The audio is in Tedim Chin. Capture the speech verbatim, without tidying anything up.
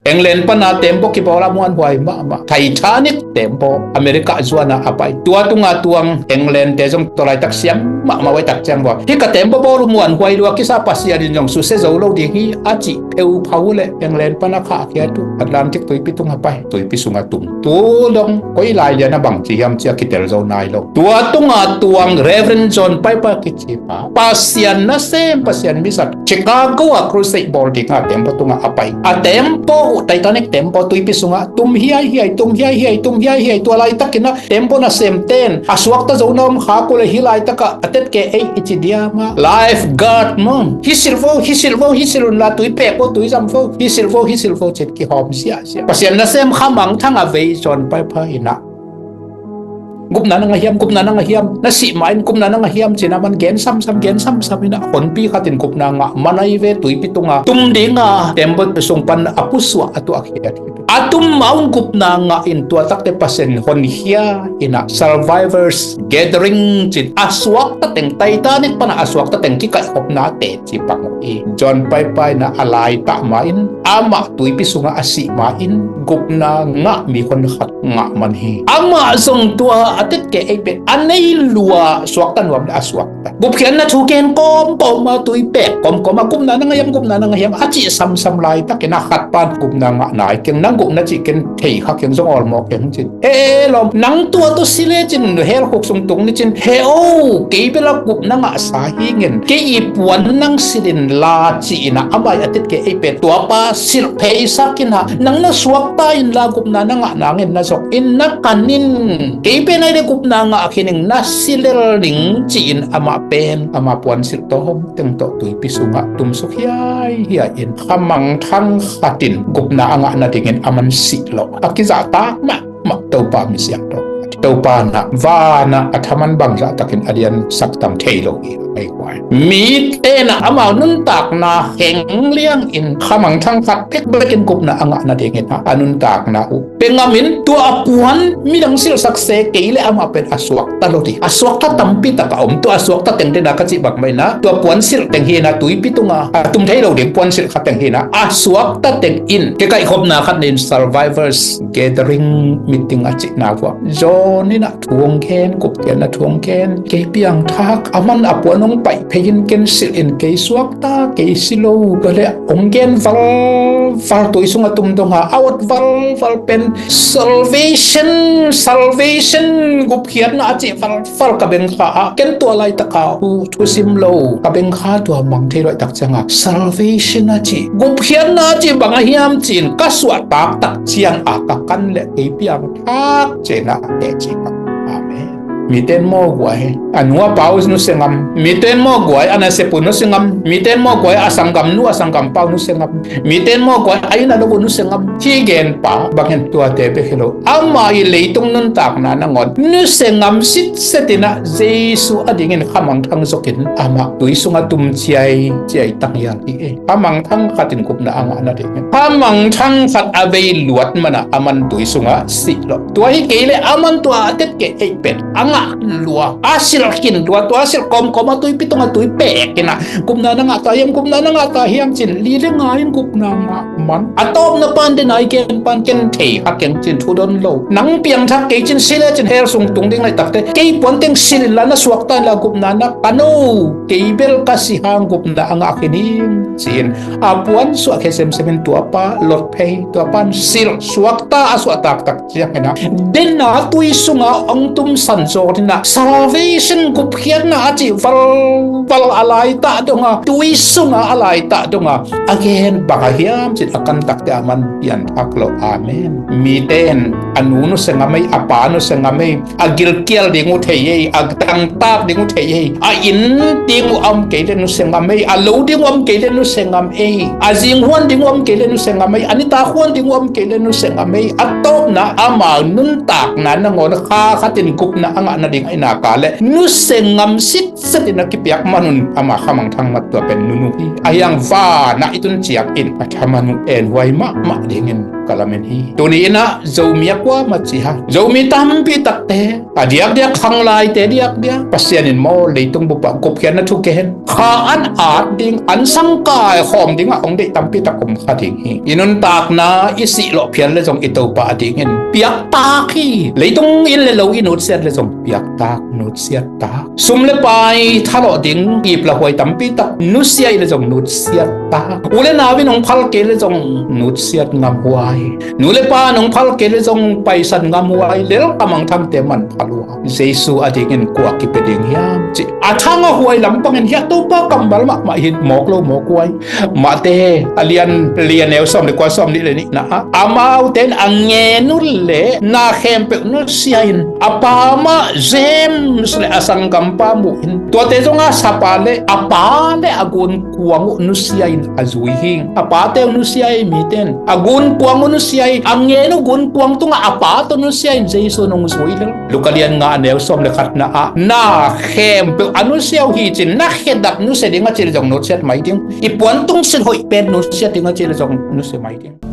England pana tembaw kibawl a muanhuai mahmah. Titanic tembaw America zuana a pai. Tua tunga tuang England te zong tua laitak siam mahmah uh a, tak ciang bua. Hih ka tembaw bawl uh muanhuai lua kisa, Pasian in zong susia zo lo ding hi a cih pheuphau uh leh England pana khahkhia uh Atlantic tuipi tunga pai, tuipi sunga tum. Tu dong koi lai lian a bang ci hiam cia kitel zo nai lo. Tua tunga tuang Reverend John Piper kici pa, Pasian nasem, Pasian mizat, Chicago ah crusade bawl ding a tembaw tunga a pai. A tembaw uh, Titanic tembaw tuipi sunga tum hiaihiai, tum hiaihiai, tum hiaihiai. Tua laitakin a tembaw nasemten a suakta zo na om khak uh leh hih laitakah a tetkeh ei i ci diam a, lifeguard maw, hisil vo, hisil vo, hisil unla, tui pek vo, tui zam vo, hisil vo, hisil vo, cin kihawm siahsiah. Pasian nasem khamangthang a vei John Piper in a, gupna na ngah hiam, gupna na ngah hiam, na sih ma in gupna na ngah hiam, cin a man gen samsam, gen samsam in a, honpi khatin gupna ngah man ahi ve, tuipi tunga tum ding a tembaw sung pan a pusuah a tuahkhiat hi. A tum ma un gupna ngah in tua takte Pasian honkhia in a, survivors gathering cin, a suakta teng, Titanic pana a suakta teng kikaihkhopna te ci pak uh hi. John Piper in a, a laitah ma in, amah tuipi sunga a sih ma in gupna ngah mi honkhat ngah man hi. Amah zong tua a tetkeh ei pen a nei lua, suakta nuam leh a suakta. Gupkhiatna thu gen kawmkawm a, tui pek kawmkawm a, gupna na ngah hiam, gupna na ngah hiam a cih samsam laitakin a khat pan gupna ngah nai keng, nang gupna cih ken thei kha keng, zong awlmawh keng cin. He lawm, nang tua tawh si lecin hell khuk sung tung ni cin. He o, kei bel a gupna ngahsa hi ing. Kei i puan nang silh inla ci-in a, amah i a tetkeh ei pen tua pa silh pheisak in a, nang na suakta inla gupna na ngah nangin na zok in na kan in. Kei pen ai le gupna ngah khin ing, na si lel ning ci-in amah pen ama puan silh tawh hong teng tawh tuipi sungah tumsuk hiaihiai in, khamangthang khatin gupna a ngah nadingin a man sih lo. A kizahtak mah mah Topa misiang tawh. Topa in a vanah a thaman bangzah takin a liansak tam thei lo hi. Ei kuai, mite in a amau nuntakna heng liangin khamangthang khat bekbekin gupna a ngah nadingin a, a nuntakna uh pia ngam in, tua a puan midang silhsak se kei leh amah pen a suakta lo ding. A suakta tampi tak a om, tua a suakta teng den a ka cih bang mah in a, tua puan silh teng hi in a, tuipi tunga a tum thei lo ding puan silh khat teng hi in a, a suakta teng in kikaihkhopna khat nei in, survivors gathering meeting a cihna uah John in a thu hong gen, gupkhiatna thu hong gen, kei piangthak, a man a puan hong paih phei in, ken silh in, kei suakta, kei si lo. Tua leh hong gen valval, tui sungah tum dong a, a awt valval pen salvation, salvation, gupkhiatna a cih valval ka bengkha a, ken tua laitaka uh thusim lo, ka bengkha tua mang thei lo, tak ciangah salvation a cih, gupkhiatna a cih bang a hiam ci-in ka suahtak tak ciangah ka kan leh kei piangthak ci-in a teci pak. Amen. Mite in mawk uh a, a nu a pa uh nusia ngam. Mite in mawk uh a, a nasep uh nusia ngam. Mite in mawk uh a, a sanggamnu a sanggampa uh nusia ngam. Mite in mawk uh a, a inn a lo uh nusia ngam. Hih genpa bangin tuate bek hi lo, ama i leitung nuntakna nangawn nusia ngam sitset in a, Jesu adingin khamangthang zokin amah tui sungah tum ciaiciai tanghial hi e. Khamangthang khatin gupna a ngah nadingin, khamangthang khat a vei luat man a, a man tui sungah sih lo. Tua hi kei leh a man tua a tetkeh ei pen a ngah lua, a silh khin lua, tua a silh kawmkawm a tuipi tungah tui pek in a, gupna na ngah ta hiam, gupna na ngah ta hiam ci-in li le nga in gupna ngah man. A tawpna pan den a i gen pan ken thei kha keng ci-in thu don lo. Nang piangthak kei cin, si lecin hell sung tung ding laitakte, kei puan teng silh inla, na suakta inla gupna na kan o. Kei bel ka si hang gupna a ngah khin ing ci-in a puan suahkhia semsem in tua pa lot phei, tua pan silh, suakta a suahtak tak ciangin a, den a tui sungah hong tumsan zawh in a, salvation, gupkhiatna a cih valval a laitah dong a, tui sungah a laitah dong a, a gen bang a hiam ci-in a kan takte a man pianthak lo. Amen. Mite in a nu nusia ngam ei, a pa nusia ngam ei, a gilkial ding uh thei ei, a tangtak ding uh thei ei, a inn ding uh a om kei leh nusia ngam ei, a lo ding uh a om kei leh nusia ngam ei, a zinghuan ding uh a om kei leh nusia ngam ei, a nitak huan ding uh a om kei leh nusia ngam ei. A tawpna amau nuntakna nangawn kha khatin gupna a ngah nading a i nak a leh nusia ngam sitset in a kipiak man un, ama khamangthang mat tua pen nunu hi. Ahi hang vanah i tun ciangin a thaman uh enhuai mahmah dingin ka lamen hi. Tuni in ah Zomi a kuamah ci hang, Zomi tampi takte a diakdiak khanglaite diakdiak Pasian in maw leitung bup ah gupkhiatna thu gen, kha an at ding, an sang kaikhawm dingah hong deih tampi tak om kha ding hi. I nuntakna i sih lawh phial le zong i Topa a dingin piaktak hi. Leitung in le lo i nutsiat le zong piaktak, nutsiat tak. Sum le pai thalawh ding iplah huai tampi tak nusia i le zong nutsiat tak. U le nau in hong phal kei le zong nutsiat ngam huai. Nu le pa in hong phal kei le zong paisan ngam huai. Lel kamang thangte man phal huai. Jesu a dingin kua kipia ding hiam cih a thang a huai lampangin hiah Topa kammal mahmah hi, mawk lo mawk huai. Mate a lian li a neu sawm le kua, sawm nih le nihna ah, amaute in a ngen uh leh na khempeuh nusia in a pa mah James le a sanggampa mu in, tuate zong a sapa le a pa le a gunkuang uh nusia in a zui hi. A pate uh nusia hi, mite in a gunkuang uh nusia hi. A ngen uh gunkuang tungah a pa tawh nusia in Jesu in hong zui lel. Luka lian nga a neu sawm le khatna ah, na khempeuh a nusia uh hi cin, na khedap nusia ding a ci le zong nusiat mai ding. I puan tungsilh hoih pen nusiat ding a ci le zong nusia mai ding.